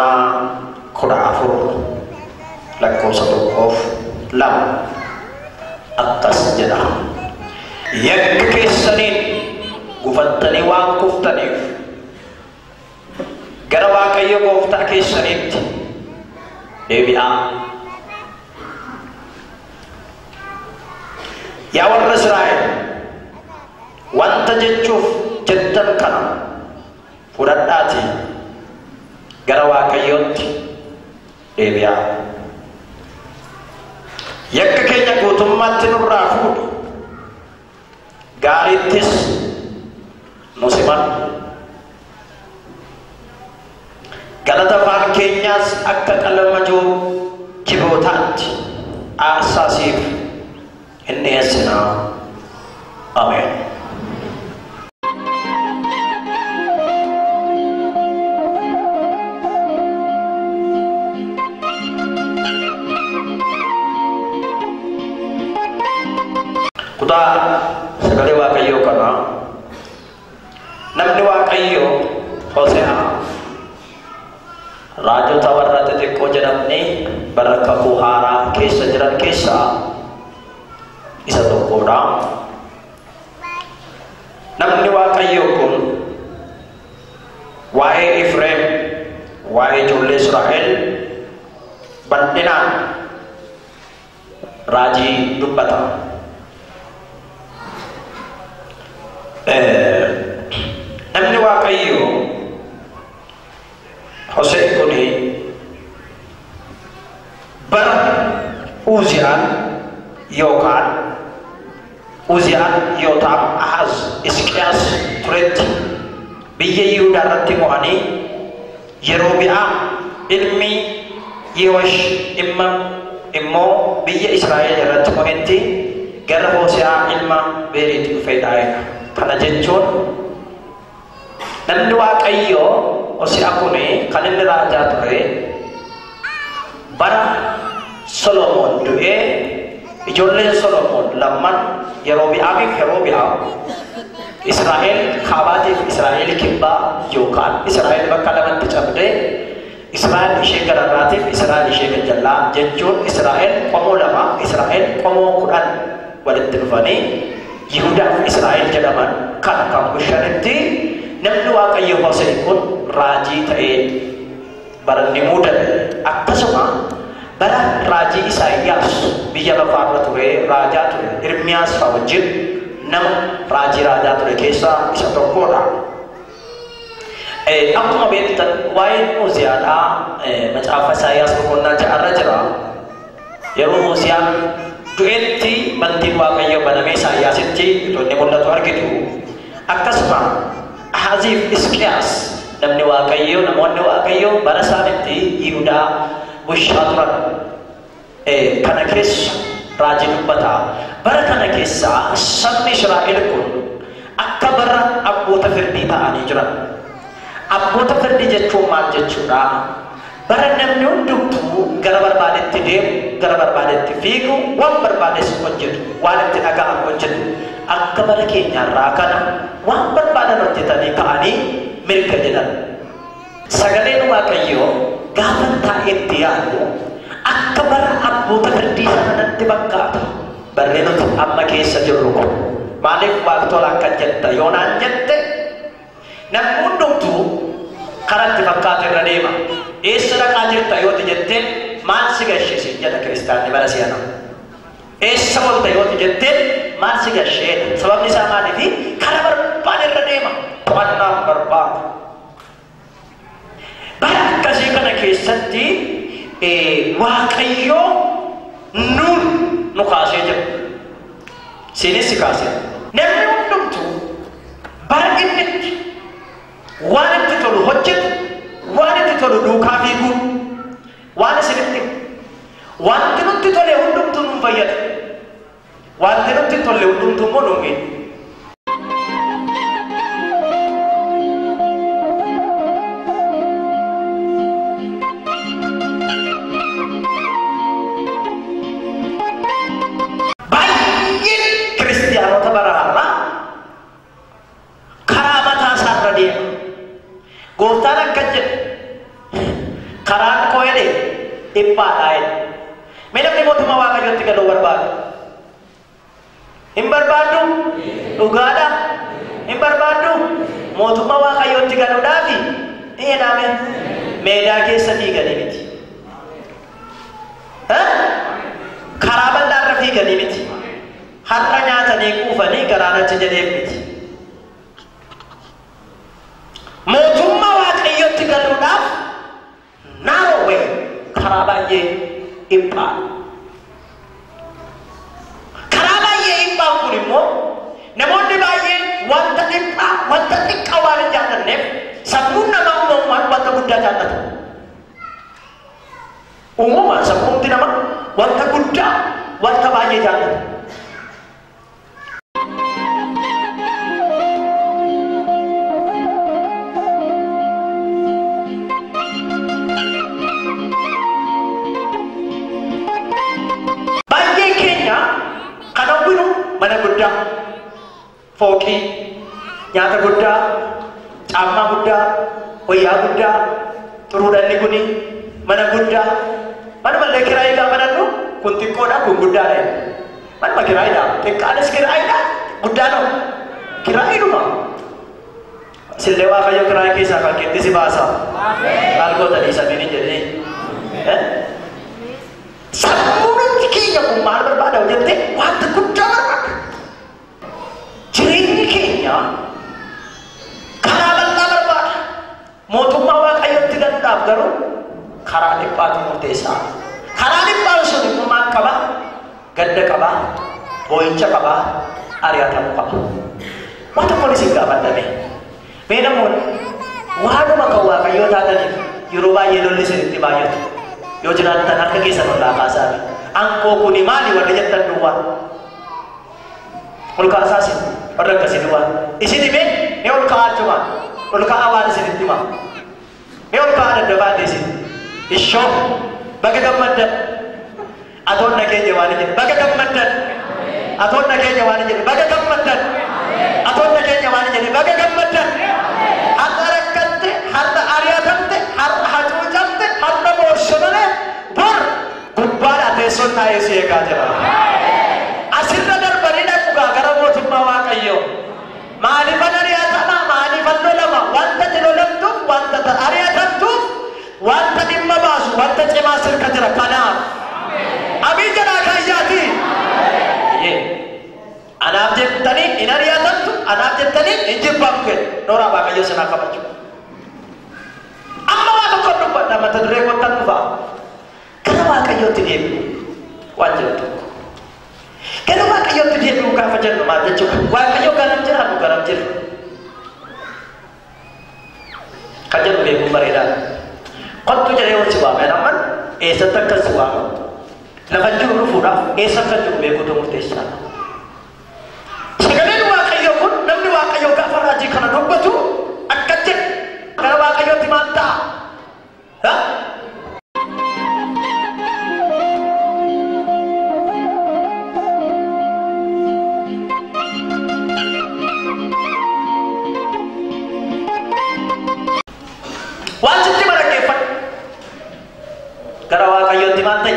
boqonnaa 14 lakkoofsa 1 2 akkas jedha. Yakka keessaniin gufattanii waan kuftaniif gara Waaqayyo gooftaa keessaniitti deebi'aa. Yaa warra Israa'el, wanta jechuuf jettan kana fudhadhaatii gara Waaqayyootti deebi'aa. Yakka keenya guutummaatti nurraa fuudhi, gaariittis nu simadhu. Galata afaan keenyaas akka qalama jibootaatti aarsaa siif hin dhiyeessinaa. Ameen. Kutaa sagalee Waaqayyoo kana namni Waaqayyoo Hose'aa raajota warra xixiqqoo jedhamni bara kakuu haaraa keessa jiran keessaa isa tokkodha. Namni Waaqayyoo kun waa'ee Efreem, waa'ee ijoollee Israa'el bal'inaan raajii dubbata. Namni Waaqayyoo Hosee kun bara Uziyaan yookaan Uziyaan Yootaam Ahaz Hisqiyaas turetti biyya Yihudaa irratti mo'anii Yerobi'aam ilmi Yehosh immoo biyya Israa'el irratti mo'etti gara Hose'aa ilma Beeriitti dhufeedha. Kana jechuun namni Waaqayyoo Hose'aa kun kan inni raajaa ture bara Solomoon du'ee ijoolleen Solomoon lamman Yerobi'aamiif Yerobi'aam Israa'el kaabaatiif Israa'el kibbaa yookaan Israa'el bakka lamatti cabdee Israa'el ishee gararraatiif Israa'el ishee gajjallaa jechuun Israa'el qomoo lama Israa'el qomoo 10 walitti dhufanii Yihudaaf Israa'el jedhaman kan bushanitti namni Waaqayyo Hosee kun raajii ta'ee baranni muudame. Akkasuma bara raajii Isaayyaas biyya lafaarra ture raajaa ture Ermiyaas fa'a wajjin nama raajii raajaa ture keessaa isa tokkodha. Akkuma beektan waa'een Uziyaadhaa macaafa Isaayyaas boqonnaa 6 irra jira. Yeroo Uziyaan du'etti bantiin Waaqayyoo banamee Isaayyaasitti itoo inni mul'atu argitu. Akkasuma Ahaziif Hisqiyaas namni Waaqayyoo namoonni Waaqayyoo bara isaanitti Yihudaa bushaa turan. Kana keessa raajii dubbata. Bara kana keessa sabni Israa'el kun akka bara abboota firdii ta'anii jiran. Abboota firdii jechuun maal jechuudha? Bara namni hundumtuu gara barbaadetti deemu, gara barbaadetti fiigu, waan barbaades hojjetu, waan itti dhaga'amu hojjetu. Akka bara keenyarraa kana waan barbaadan hojjetanii ka'anii mirga jedhan. Sagaleen Waaqayyoo gaafa taa'etti yaadu akka bara abboota firdii sana natti fakkaata. Barri nuti amma keessa jirru kun maaliif waaqtola akka jetta yoonaan jette namni hundumtuu karaa itti fakkaatu irra deema. Eessa dhaqaa jirta yooti jetteen maal si gashee jedha kiristaanni bara si'ana. Eessa oolte yooti jetteen maal si gasheedha. Sababni isaa maaliifi karaa barbaade irra deema. To'annaan barbaada. Bara akkasii kana keessatti Waaqayyoo nuun nu kaasee jira. Isinis si kaasee. Namni hundumtuu bara inni waan itti tolu hojjetu, waan itti tolu duukaa fiiguu, waan isinitti wanti nutti tole hundumtuu nu fayyada. Wanti nutti tolle hundumtuu immoo nu miidha. Baay'een kiristiyaanota bara har'aa karaa mataa isaarra deema. Gooftaan akka jedhe Karaan koo jedhe dhiphaadha jedhe. Mee namni mootummaa Waaqayyootti galuu barbaadu? Hin barbaaddu? Dhugaadha? Hin barbaaddu? Mootummaa Waaqayyootti galuudhaafi ni jedhame meedaa keessa fiiganii miti. Karaa bal'aarra fiiganii miti. Har'a nyaatanii quufanii garaan achi jedheef miti. Mootummaa Waaqayyootti galuudhaaf narrow way, karaa baay'ee dhiphaa. Karaa baay'ee dhiphaan kun immoo namoonni baay'een wanta dhiphaa, wanta xiqqaa waan hin jaallanneef sammuun namaa uumamumaan wanta guddaa jaallata. Uumamaan sammuun namaa wanta guddaa, wanta baay'ee jaallata. Baay'een keenya kan hawwinu mana guddaa, fooqii, nyaata guddaa, caammaa guddaa, wayyaa guddaa, xuruudhanni kuni mana guddaa. Manumallee kiraayii gaafa dhannu kun xiqqoodha, kun guddaadha. Manuma kiraayiidha. Xiqqaanis kiraayiidha, guddaadha. Kiraayiidhuma. Sillee Waaqayyo kiraayii keessaa kan keetti si baasa. Maal gootanii samiin hin jedhee. Sammuun keenya kun maal barbaada jettee wanta guddaa barbaada. Jireenyi keenya karaa bal'aa barbaada. Mootummaa Waaqayyootti galuudhaaf garuu karaa dhiphaatu murteessaa. Karaa dhiphaan sun immoo maal qaba? Gadda qaba, boo'icha qaba, ari'atamuu qaba. Waan tokkoon isin gaafadhame. Mee namoonni waanuma kan Waaqayyoo taataniif yeroo baay'ee lolli isinitti baay'atu. Yoo jiraattan harka keessan ol kaasaa. Ankoo kuni maali warri jettan duwwaa? Ol kaasaa isin warra akkasii duwwaa. Isin himee mee ol ka'aa juma. Ol ka'aa waan isinitti hima. Mee ol ka'aa daddabaate isin. Ishoo baga gammaddan. Atoon nageenya waan jedhe baga gammaddan. Atoon nageenya waan jedhe baga gammaddan. Atoon nageenya waan jedhe baga gammaddan. Har'a rakkatte, har'a ari'atamte, har'a hacuucamte, har'a boosse malee bor gubbaadha teessoon taa'ee si eegaa jira. Asirra darbanii dhaqugaa gara mootummaa Waaqayyoo. Maaliifan ari'atama? Maaliifan lolama? Wanta ati lolamtuuf, wanta ari'atamtuuf, wanta dhimma baasu, wanta cimaa sirka jira. Kanaaf amiin jedhaa kaayyaati. Anaaf jettanii hin ari'atamtu, anaaf jettanii hin jibbamtu. Nooraa Waaqayyoo sinaa kabaju. Amma waa tokko dubbadha, mata duree kottan dhufa. Gara Waaqayyootti deebi'u waan jedhu tokko. Gara Waaqayyootti deebi'u gaafa jennu maal jechuudha? Waaqayyo garam jira, nu garam jira. Kan jedhu beekuun bareedaadha. Kottu jedhee ol si waame amman eessatti akka si waama? Lafa jiru dhufuudhaaf eessa akka jiru beekuutu murteessaadha. Sagaleen Waaqayyoo kun namni Waaqayyoo gaafa raajii kana dubbatu akka jedhu gara Waaqayyootti maal ta'a? Waan sitti maraggeeffadhu. Gara Waaqayyootti maal ta'e?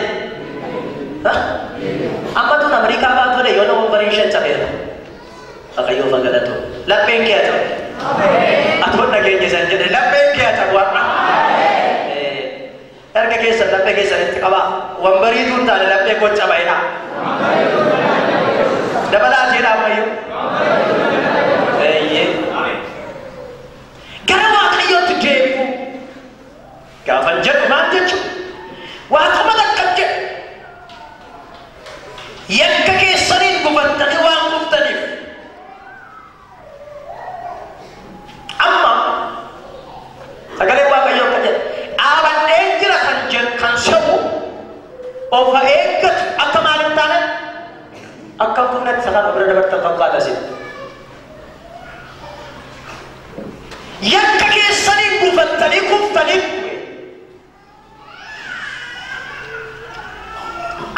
Amma tun Ameerikaa baatu ta'e yoo nama barii shan cabeera. Waaqayyoo fagalatu. Lapheen kee haa ta'u. Atoon nageenya isaan jedhe lapheen kee haa ta'u har'a. Harka keessan laphee keessanitti qabaa. Wanbariitu hin taane laphee koo cabeera. Dabalaa jedha ammayyuu. Gara Waaqayyootti deebi'u. Gaafan jedhu maal jechuudha? Waaquma takka jedhu. Yakka keessaniin gufattanii waan kuftaniif. Amma sagalee Waaqayyoo akka jedhu dhaabadheen jira kan jedhu kan sabu of eeggatu akka maal hin taane akka kufnetti sakaan bira dabartan fakkaata isin. Yakka keessaniin gufattanii kuftaniif.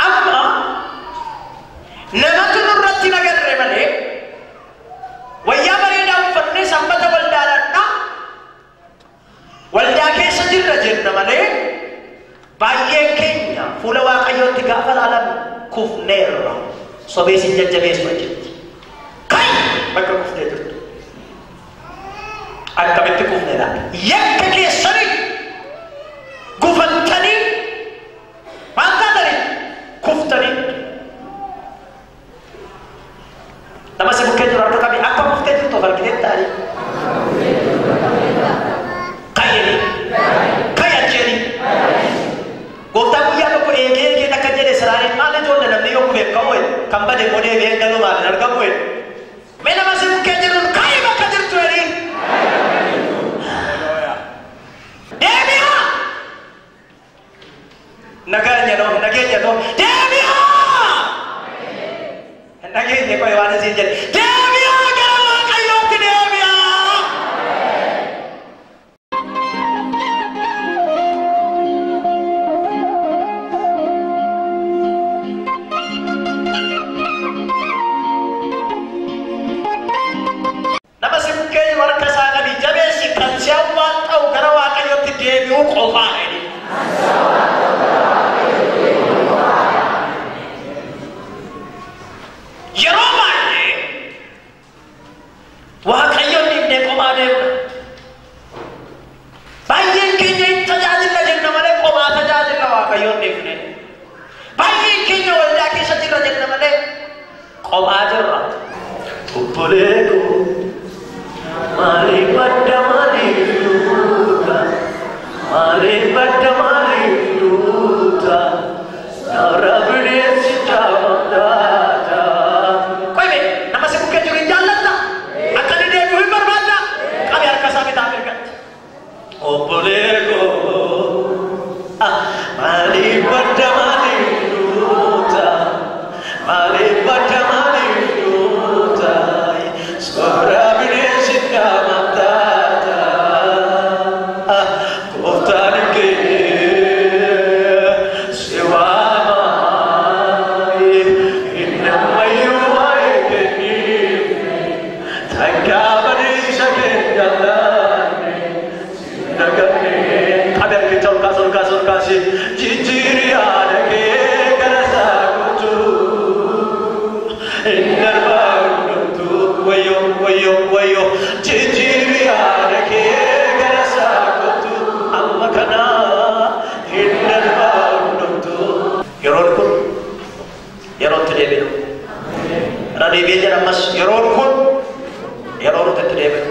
Amma namatu nurratti nagarre malee wayyaa bareedaa uffannee sanbata waldaadhaa waldaa keessa jirra jenna malee Baay'een keenya fuula Waaqayyootti gaafa ilaalan kufneerra. Sobee sin jajjabeessu achitti. Kai bakka kuftee jirtu. Akkamitti kufne laata? Yakka keessanii gufattanii maal taatanii kuftanii. Nama si bukkee jiru harka qabi akka kuftee jirtu of argitee taa'anii. Kai jedhii. Kai achi. Gooftaan guyyaa tokko eegee eegee akka jedhe Israa'el maal ijoollee namni yoo kufeef ka'u kan bade immoo deebi'ee galuu maal hin argamu jedhe. Mee nama si bukkee jiru kai bakka jirtu jedhii. Deebi'aa! Nageenya noo nageenya noo deebi'aa! Nageenya qoy waan isin jedhe deebi'aa gara Waaqayyootti deebi'aa! Nama si bukkee jiru harka isaa qabi jabeessi kan si awwaaxxa'u gara Waaqayyootti deebi'uu qofaa jedhe. Yeroo baay'ee Waaqayyoon dhiibnee kophaa deemna. Baay'een keenya hin tajaajilla jenna malee kophaa tajaajilla Waaqayyoon dhiibne. Baay'een keenya waldaa keessa jirra jenna malee kophaa jirra. Obbolee koo maaliif badda maaliif duuta? Maaliif badda maaliif duuta? Narra bineensi caamamtaata. Qoybe nama si bukkee jiru hin jaallatta? Akka inni deebi'u hin barbaadda? Qabi harka isaa bitaa mirgatti. Obbolee koo maaliif badda maaliif duuta? Maaliif badda maaliif duuta? Soora bineensi caamamtaata. Gooftaan kee si waama. Inni ammayyuu waa'ee kenniif. Takkaa badiisa kee jaallanne. Naganne. Qabi harkicha ol kaasi ol kaasi ol kaasi. Jijjiiri yaada kee gara isaa guutuu. Inni darbaa hundumtuu wayyoo wayyoo wayyoo. Jijjiiri yaada kee gara isaa guutuu. Amma kanaa inni darbaa hundumtuu. Yeroon kun yerootti deebinu. Irra deebi'ee jedha ammas yeroon kun yeroo nuti itti deebinu.